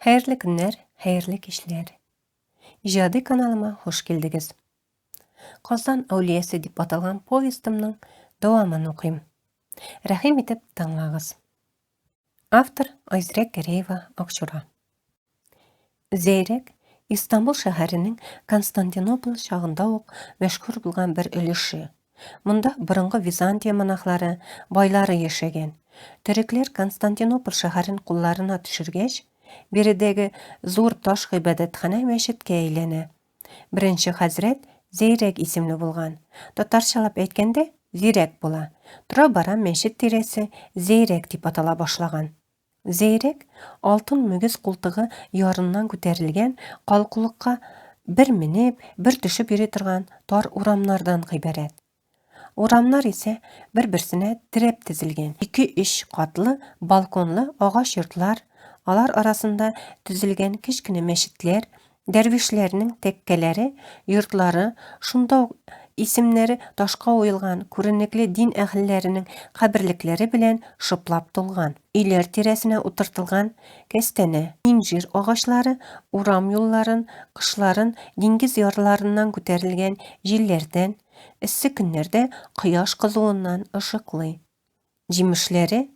Хәерле көннәр, хәерле кичләр. Иҗади каналыма хуш килдегез. Казан әүлиясе дип аталган повестымның дәвамын укыйм. Рәхим итеп тыңлагыз. Автор Айзрәк Гәрәева Акчура. Зәйрәк Истанбул шәһәренең Константинополь чагында ук мәшһүр булган бер өлеше. Монда борынгы Византия монахлары, байлары яшәгән. Төрекләр Константинополь шәһәрен кулларына төшергәч, биредәге зур таш гыйбадәтханә мәчеткә әйләнә. Беренче хәзрәт Зәйрәк исемле булган. Татарчалап әйткәндә, Зирәк була. Тора-бара мәчет тирәсе Зәйрәк дип атала башлаган. Зәйрәк алтын мөгез култыгы ярыннан күтәрелгән калкулыкка бер менеп, бер төшеп йөри торган тар урамнардан гыйбарәт. Урамнар исә бер-берсенә терәп тезелгән. Ике-өч катлы балконлы агач йортлар, алар арасында төзелгән кечкенә мәчетләр, Дәрвишләрнең тәккәләре, йортлары, шунда ук исемнәре ташка уелган күренекле дин әһелләренең каберлекләре белән шыплап тулган. Өйләр тирәсенә утыртылган кәстәнә, инҗир агачлары урам юлларын кышларын диңгез ярларыннан күтәрелгән җилләрдән, эссе көннәрдә кояш кызуыннан ышыклый. Җимешләре,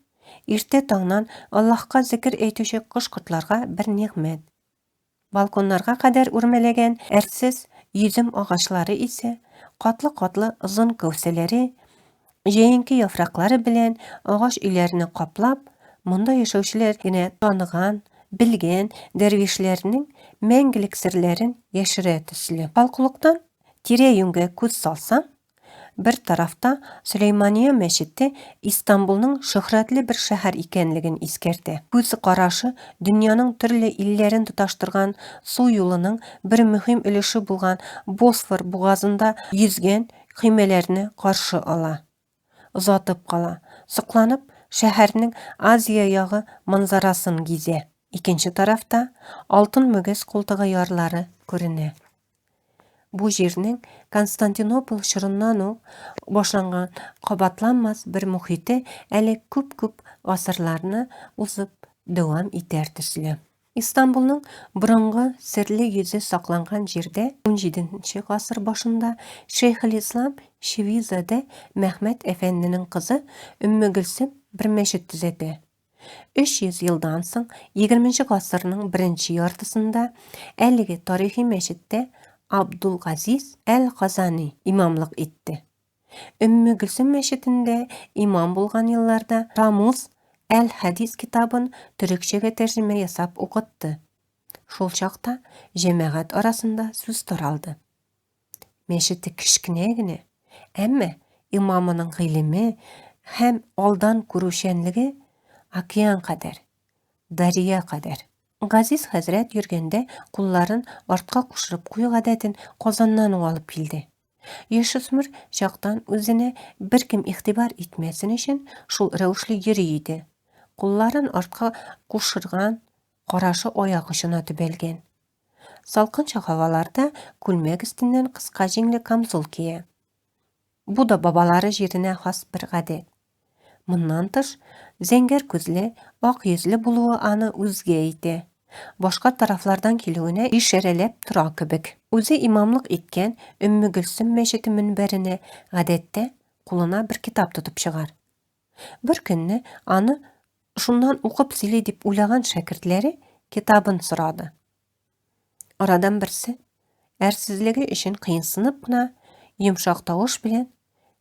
иртә таңнан Аллаһка зекер әйтүче кош-кортларга бер нигъмәт. Балконнарга кадәр үрмәләгән әрсез йөзем агачлары исә, катлы-катлы озын кәүсәләре, җәенке яфраклары белән агач өйләрне каплап, монда яшәүчеләр генә таныган, белгән дәрвишләрнең мәңгелек серләрен яшерә төсле. Калкулыктан тирә-юньгә күз салсаң, Бер тарафта Сөләймания мәчете Истанбулның шөһрәтле бер шәһәр икәнлеген искәртә. Күз карашы дөньяның төрле илләрен тоташтырган су юлының бер мөһим өлеше булган Босфор бугазында йөзгән көймәләрне каршы ала. Озатып кала, сокланып, шәһәрнең Азия ягы манзарасын гизә. Икенче тарафта Алтын мөгез култыгы ярлары күренә. Бу җирнең Константинополь чорыннан ук башланган кабатланмас бер мохите әле күп-күп гасырларны узып дәвам итәр төсле. Истанбулның борынгы серле йөзе сакланган җирдә унҗиденче гасыр башында Шәйхелислам Чевизадә Мәхмәт әфәнденең кызы Өммегөлсем бер мәчет төзәтә. 300 елдан соң, егерменче гасырның беренче яртысында әлеге тарихи мәчеттә Абдулгазиз әл-Казани имамлык итте. Өмме Гөлсем мәчетендә имам булган елларда Рамуз әл-Хәдис китабын төрекчәгә тәрҗемә ясап укытты. Шул чакта җәмәгать арасында сүз таралды. Мәчете кечкенә генә, әмма имамының гыйлеме һәм алдан күрүчәнлеге океан кадәр, дәрья кадәр. Газиз хәзрәт йөргәндә кулларын артка кушырып кую гадәтен Казаннан ук алып килде. Яшүсмер чактан үзенә беркем игътибар итмәсен өчен шул рәвешле йөри иде. Кулларын артка кушырган, карашы аяк очына төбәлгән. Салкынча һаваларда күлмәк өстеннән кыска җиңле камзул кия. Бу да бабалары җиренә хас бер гадәт. Моннан тыш, зәңгәр күзле, ак йөзле булуы аны үзгә итә. Башка тарафлардан килүенә ишарәләп тора кебек. Үзе имамлык иткән Өммегөлсем мәчете мөнбәренә, гадәттә, кулына бер китап тотып чыгар. Бер көнне аны шуннан укып сөйли дип уйлаган шәкертләре китабын сорады. Арадан берсе, әрсезлеге өчен кыенсынып кына, йомшак тавыш белән,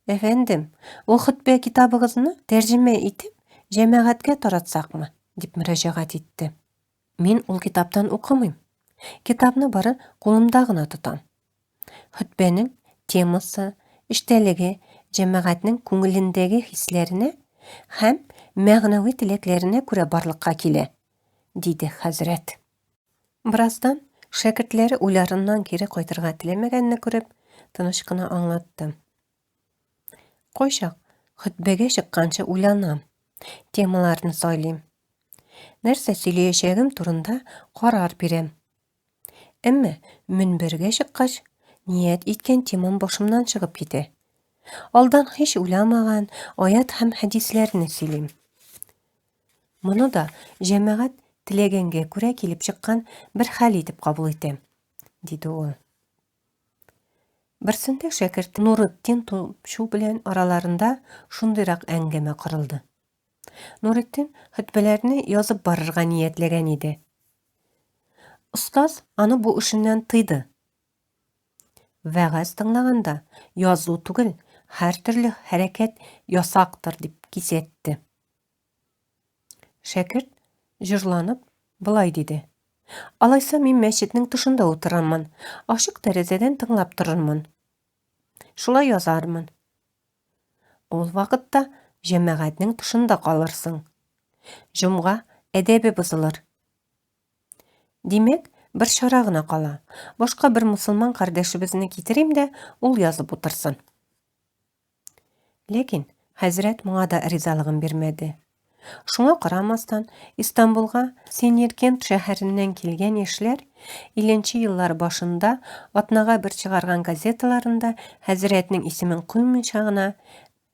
Әфәндем, ул хөтбә китабыгызны тәрҗемә итеп, җәмәгатькә таратсакмы? дип мөрәҗәгать итте. Мин ул китаптан укымыйм. Китапны бары кулымда гына тотам. Хөтбәнең темасы, эчтәлеге җәмәгатьнең күңелендәге хисләренә һәм мәгънәви теләкләренә күрә барлыкка килә, диде хәзрәт. Бераздан шәкертләре уйларыннан кире кайтырга теләмәгәнне күреп, тыныч кына аңлатты. Кайчак хөтбәгә чыкканчы уйланам, темаларны сайлыйм. Нәрсә сөйләячәгем турында карар бирәм. Әмма мөнбәргә чыккач, ният иткән темам башымнан чыгып китә. Алдан һич уйламаган аят һәм хәдисләрне сөйлим. Моны да җәмәгать теләгәнгә күрә килеп чыккан бер хәл итеп кабул итәм, диде ул. Берсендә шәкерт Нуретдин Тупчу белән араларында шундыйрак әңгәмә корылды. Нуретдин хөтбәләрне язып барырга ниятләгән иде. Остаз аны бу эшеннән тыйды. Вәгазь тыңлаганда язу түгел, һәртөрле хәрәкәт ясактыр, дип кисәтте. Шәкерт, җырланып, болай диде. Алайса мин мәчетнең тышында утырырмын, ачык тәрәзәдән тыңлап торырмын. Шулай язармын. Ул вакытта җәмәгатьнең тышында калырсың. Җомга әдәбе бозылыр. Димәк, бер чара гына кала. Башка бер мусулман кардәшебезне китерим дә, ул язып утырсын. Ләкин хәзрәт моңа да ризалыгын бирмәде. Шуңа карамастан, Истанбулга Сенеркент шәһәреннән килгән яшьләр 50 нче еллар башында атнага бер чыгарган газеталарында хәзрәтнең исемен куймыйча гына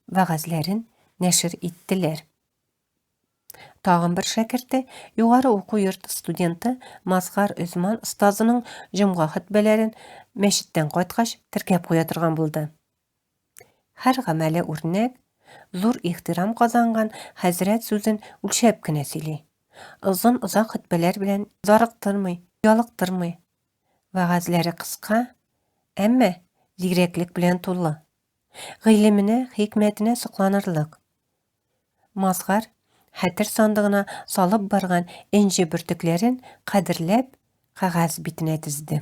вәгазьләрен нәшер иттеләр. Тагын бер шәкерте, югары уку йорты студенты Мазгар Өзман остазының җомга хөтбәләрен мәчеттән кайткач теркәп куя торган булды. Һәр гамәле үрнәк, зур ихтирам казанган хәзрәт сүзен үлчәп кенә сөйли. Озын-озак хөтбәләр белән зарыктырмый, ялыктырмый. Вәгазьләре кыска, әмма зирәклек белән тулы. Гыйлеменә, хикмәтенә сокланырлык. Мазгар хәтер сандыгына салып барган энҗе бөртекләрен кадерләп кәгазь битенә тезде.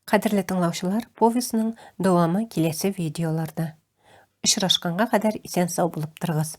Кадерле тыңлаучылар, повестьның дәвамы киләсе видеоларда. Очрашканга кадәр исән-сау булып торыгыз.